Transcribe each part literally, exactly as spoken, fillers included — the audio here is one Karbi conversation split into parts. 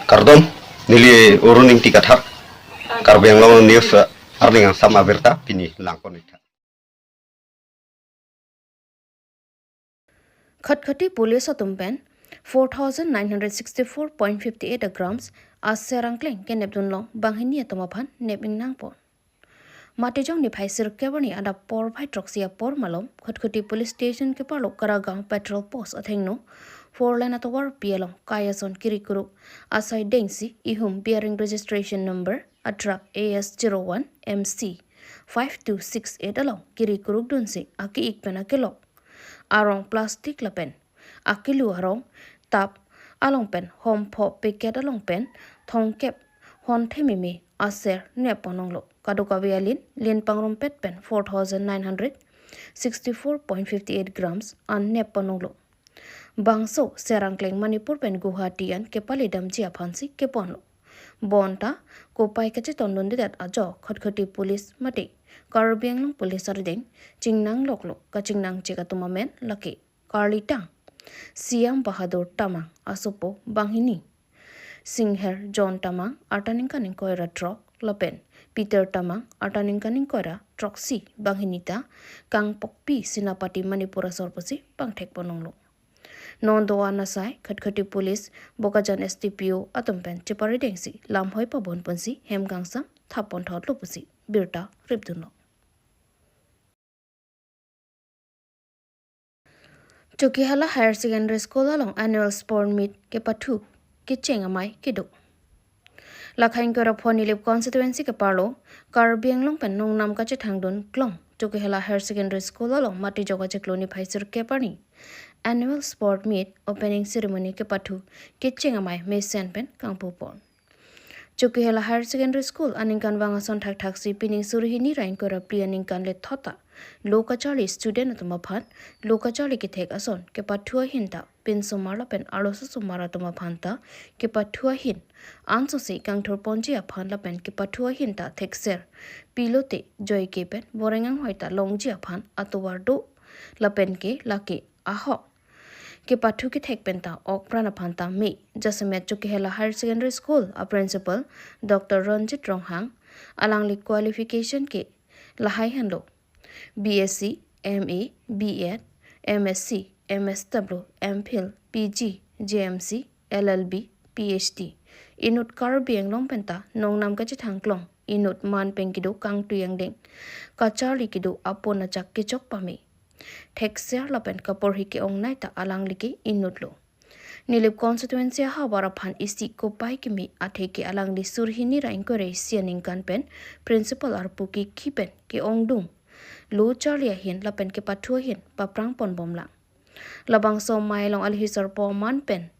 Kardom, neli Arun Ingti Kathar, Karbi Anglong News, eh, arni angsam abirta pini langpon-ik tha. Khatkhati Police atum pen four thousand nine hundred sixty-four point fifty-eight grams aser angkleng kenepdunlong banghini atum aphan nep-ingnangpon. Matijong niphai sirkep arni adap porphai throksi apor malom Khatkhati Police Station keparlo Karagaon Patrol Post athengno four lane atovarpi along kai ason kiri kuruk asai dengsi ihum bearing registration number a truck A S zero one M C five two six eight along kiri kurukdunsi ake-ik pen akelok arong plastic lapen akelu arong tap along pen hompho packet along pen thomkep honthe meme aser neppon-onglo. Kadokave alin lin pangrumpet pen four thousand nine hundred sixty-four point fifty-eight grams an neppon-onglo. Bangso aser angkleng Manipur pen Guwahati an kepaledamji aphansi keponlo. Bonta kopai kachetongdundedet ajok Khatkhati Police mate Karbi Anglong Police arideng chingnangloklo. Kachingnangchek atum amen lake Karlitang Siam Bahadur Tamang asopo banghini, Singher John Tamang arta ningkan ingkoi ra throk lapen Peter Tamang arta ningkan ingkoi ra throksi banghini ta Kangpokpi Senapati Manipur asor pusi pangthekpon-onglo. Non do-an asai Khatkhati Police Bokajan S D P O atum pen cheparidengsi lamhoi pabonponsi hem kangsam thapponthotlo pusi birta ripdunlo. Chokihola Higher Secondary School along annual sport meet kepathu kecheng amei kedo. Lakhang keraphon Nilip constituency keparlo Karbi Anglong pen nongnam kachethangdun klong Chokihola Higher Secondary School along Matijong achiklo niphai sirkep arni annual sport meet opening ceremony kepathu kecheng amei mesen pen kangpupon. Chokihola Higher Secondary School aningkanvang ason thakthaksi pining suri hini ra ingkoi ra phli aningkan lethot ta lo kacharli student atum aphan lo kacharli kethek ason kepathu ahin ta pinsomar lapen arlosomar atum aphan ta kepathu ahin ansose kangthurponji aphan lapen kepathu ahin ta thekser pilote joike pen boreng anghoi ta longji aphan atovar do lapen ke lake ahok kepathu kethek pen ta okpran aphan ta me. Jasemet Chokihola Higher Secondary School a Principal Doctor Ranjit Ronghang, alangli qualification ke lahai henlo: B S C, M A, B Ed, M S C, M S W, M Phil, P G, J M C, L L B, P H D. Inut Karbi Anglong pen ta nongnam kachethang klong inut man pen kedo kangtui angdeng kacharli kedo apon achak kechok pame. Thekser lapen kaporhi ke-ongnei ta alangli ke inut lo. Nilip constituency ahavar aphan isi kopai keme athe ke alangli suri hini ra ingkoi ra isi aningkan pen principal arpu kikhi pen ke-ongdung lo charli ahin lapen kepathu ahin paprangponbomlang. Labangso amei along alhi sarpo aman pen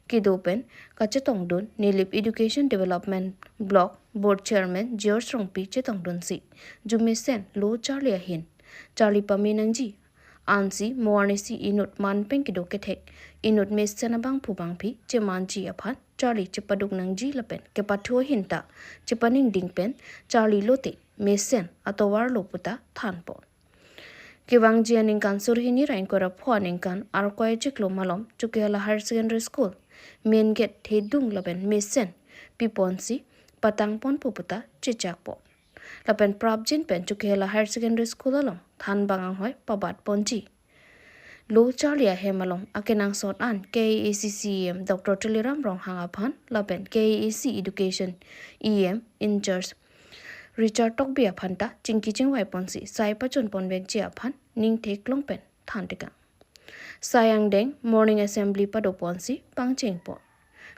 kedo pen kachetongdun Nilip Education Development Block Board Chairman George Rongpi chetongdunsi jumesen lo charli ahin charli pame nangji ansi mo arnisi inut man pen kedo kethek inut mesen abangphu bangphi chemanji aphan charli chepaduk nangji lapen kepathu ahin ta chepaningding pen charli lote mesen atovar lo puta thanpon. Kevangji aningkan suri hini ra ingkoi ra pho aningkan Arkoi achiklo malom Chokihola Higher Secondary School main gate thedung lapen mesen piponsi patangponpo puta chechakpon. Lapen prapjin pen Chokihola Higher Secondary School along thanbang anghoi pabatponji. Lo charli ahem along akenangsot an K A A C C E M Doctor Tuliram Ronghang aphan lapen K A A C Education E M in charge Richard Tokbi aphan ta chingki chingvaiponsi sai pachunponvekji aphan ningtheklong pen thantekang. Sai angdeng morning assembly padoponsi pangchengpon.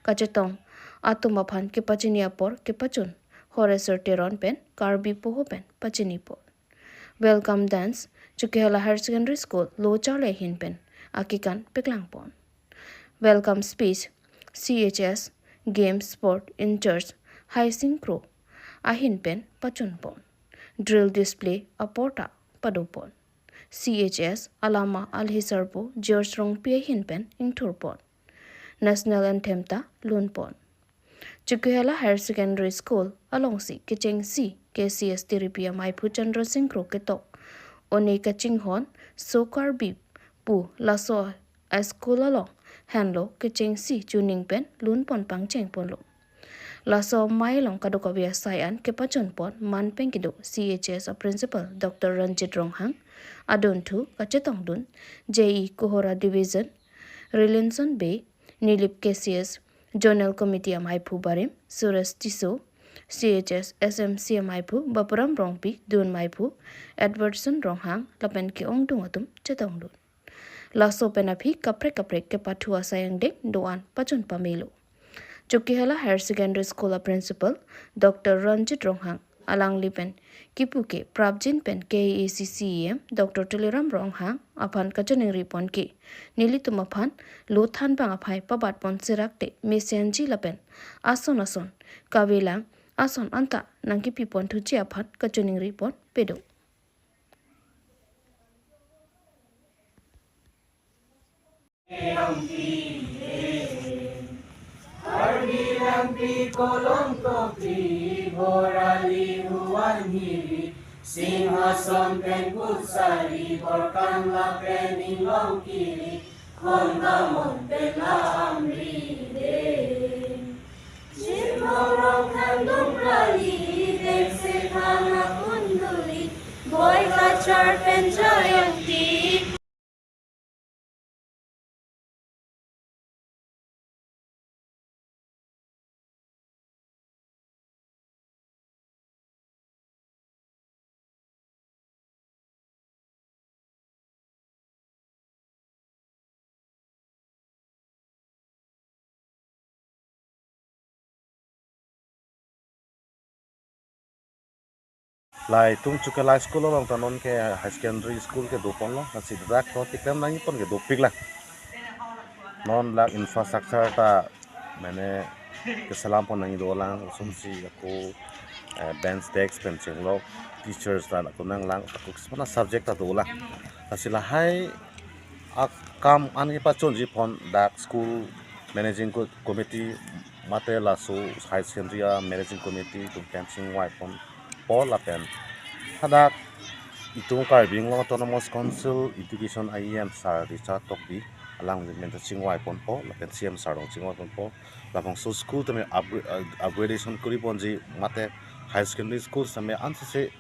Kachetong atum aphan kepachini apor kepachun Horeswar Teron pen Karbi Poho pen pachinipon. Welcome dance Chokihola Higher Secondary School lo charli ahin pen akekan peklangpon. Welcome speech C H S Game Sport in Charge Haising Kro ahin pen pachunpon. Drill display apor ta padopon. C H S alama alhi sarpo George Rongpi ahin pen ingthurpon. National anthem ta lunpon. Chokihola Higher Secondary School alongsi kechengsi K C S tiripi amaiphu Chandra Singh Kro ketok one kachinghon So Karbi pu laso a school along henlo kechengsi chuning pen lunpon pangchengponlo. Laso amei along kadokave asai an kepachunpon man pen kedo C H S a Principal Doctor Ranjit Ronghang, adunthu kachetongdun J E Kohora Division, Rilinson Bey, Nilip K C S Zonal Committee ameiphu barim Suresh Tisso, C H S S M C ameiphu Bapuram Rongpi, dun meiphu Edwardson Ronghang lapen ke-ongdung atum chetongdun. Laso pen aphi kaprek kaprek kepathu asai angdeng do-an pachun pamelo. Chokihola Higher Secondary School a Principal Doctor Ranjit Ronghang, alangli pen kipu ke prapjin pen K A A C C E M Doctor Tuliram Ronghang aphan kachiningri pon ke, nelitum aphan lo thanbang aphai pabat pon sirak te mesenji lapen ason ason kavelang ason anta nangkipi pon thuji aphan kachiningri pon pedo. Karbi Langpi Kolom Kopri, Borali Huan Hiri, Singhason pen Pusari, Borkan lapen Inglong Kiri, Kondamon pen Lamri de. Chimorong Khandung Rali, Dengse Thana Kunduli, Boi Kachar pen Jayanti. Laitum Chokihola school along ta non ke high secondary school kedo ponlo, lasi dak to tiklem nangji pon ke dopik lang. Non la infrastructure ta mane keselam pon nangji dolang, osomsi ako, eh, bench desk pen chenglok, teachers ta ako nanglang, ako kismana subject ta dolang. Lasi lahai akam an kepachunji pon dak school managing co-, committee mate laso high secondary a managing committee atum pen chingvai ponpo lapen hadak itum Karbi Anglong Autonomous Council Education a E M sir Richard Tokbi alangli pen ta chingvai ponpo lapen C M sir along chingvai ponpo. Labangso school tame upgra-, uh, upgradation kori ponji mate high secondary school tame ansose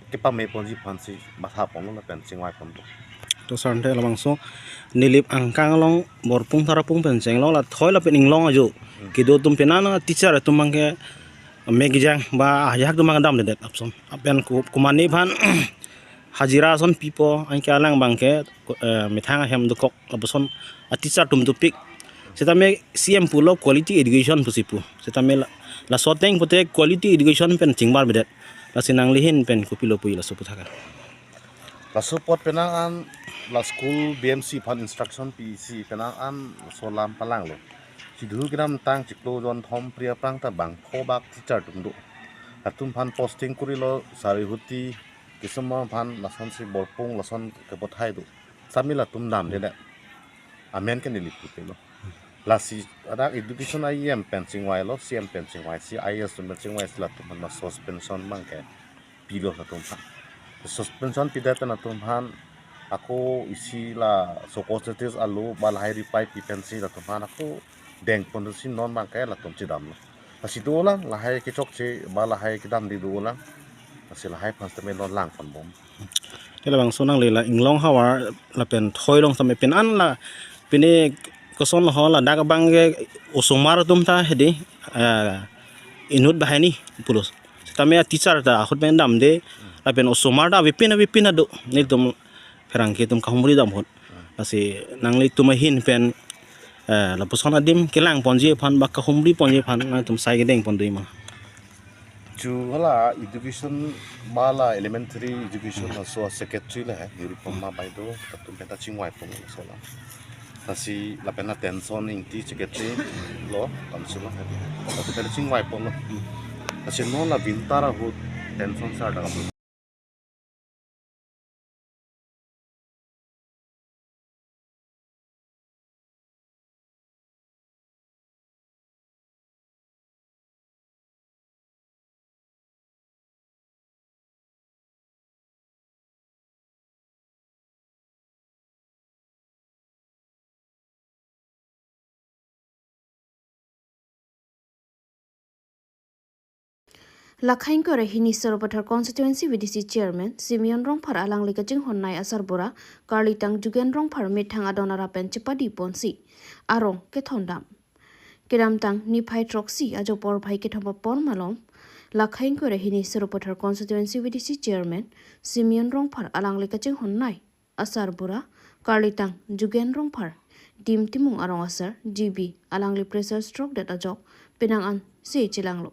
kepame ponji aphansi matha ponlo lapen chingvai ponpo. To sir, ante labangso Nilip angkang along Borpung Tarapung pen chenglok la thoi lapen Inglong ajo. Hmm. Kedo atum penang teacher atum abang ke mekjang ba ajahak atum abang damdedet apson. Lapen ku-, komatne aphan hajira ason pipo, anke alang abang ke, eh, methang ahem dokok lapuson a teacher atum dopik. Setame C M pulo quality education pusi pu. Setame la, laso ateng pute quality education pen chingbarbedet. Lasi nangli ahin pen kopilo pu laso aputhak an. Laso apot penang an la school B M C aphan instruction pisi penang an laso alam palanglo. Sidhu kedamtang chiklo jonthom pri aphrang ta bangpho bak teacher atum do. Latum aphan posting korilo, sari huti kisomar aphan lasonsi Borpung lason kepathai do. Sami latum damdedet. Amen ke neli pute lo. Lasi hadak education a E M pen chingvailo, C M pen chingvaisi, I A S atum pen chingvaisi latum aphan ma suspension abang ke pilo latum aphan. Suspension pidet pen latum aphan ako isi la soko status alo ba lahai ripai pi pensi latum aphan ako deng ponsi non abang ke latum chedamlo. Lasi dolang, lahai kechokche ba lahai kedamde dolang. Lasi lahai aphan setame non lang ponbom. Te labangso nangli la Inglong havar lapen thoi along setame penang an la pine koson ho ladak abang ke osomar atum ta hedi, eh, inut banghini pulo. Setame a teacher ta ahut pen damde lapen osomar ta avepin avepin ta do. Nelitum pherangke atum kahumri dam ahut. Lasi nanglitum ahin pen, eh, lapuson adim kelang ponji aphan ba kahumri ponji aphan nangtum sai kedeng pon do-ik ma? Chokihola education ba la elementary education laso secretary le hai, Nirupama Baideo, latum pen ta chingvai ponlo laso alam. Lasi lapen attention ingti secretary lo, lapuson lo hai. Latum pen ta chingvai ponlo. Lasi non la winter ahut attention sar ta kam Lakha ingkoi ra hini Sarupathar Constituency V D C Chairman Simeon Rongphar alangli kachinghon nei asarbura karlitang Jugen Rongphar methang adon arap pen chepadi ponsi arong kethondam. Kedamtang niphai throksi ajo porphai kethom apor malom, Lakha ingkoi ra hini Sarupathar Constituency V D C Chairman Simeon Rongphar alangli kachinghon nei asarbura karlitang Jugen Rongphar, Dim Timung arong asar, G B, alangli pressure stroke det ajok penang an se chelanglo.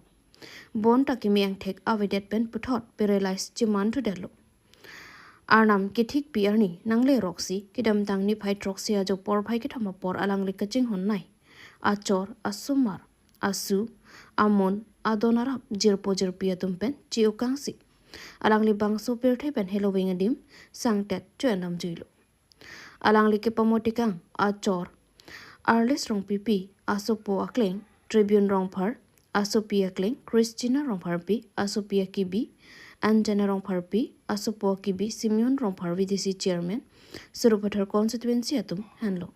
Bonta kimi angthek avedet pen puthot paralyze cheman thudetlo. Arnam kethikpi arni nangle roksi kedamtang niphai throksi ajo porphai kethom apor alangli kachinghon nei achor, asomar, asu, amon, adon arap, jirpo jirpi atum pen chi-ukangsi alangli bangso pirthe pen heloving adim sangtet cho-endam juilo. Alangli kepamotikang achor Arlis Rongpipi asopo akleng Tribune Rongphar, asopi akleng Christina Rongpharpi, asopi akibi Anjana Rongpharpi, asopo akibi Simeon Rongphar, V D C Chairman, Sarupathar Constituency atum henlo.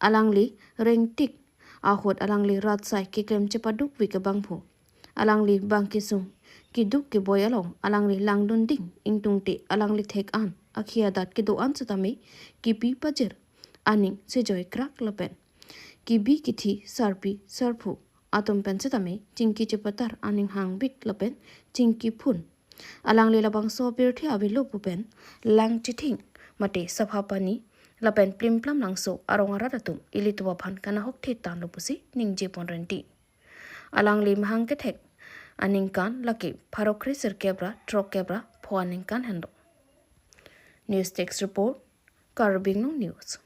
Alangli rengtik ahut alangli rat asai keklem chepadukvik abangphu, alangli bang kesung keduk keboi along alangli langdun ding ingtungte alangli thek an akhi adat kedo-an setame kipi pajir aning sejoi krak lapen kibi kithi sarpi sarphu atum pen setame chingki chepatar aning hangbik lapen chingki phun. Alangli labangso pirthe avelo pu pen lang chithing mate sapha pani lapen plimplam langso arong arat atum ilitum aphan kanahok the tanlo pusi ningje pon renti. Alangli mahang kethek aningkan lake pharo kre sirkep ra throkkep ra pho aningkan henlo. News Desk Report, Karbi Anglong News.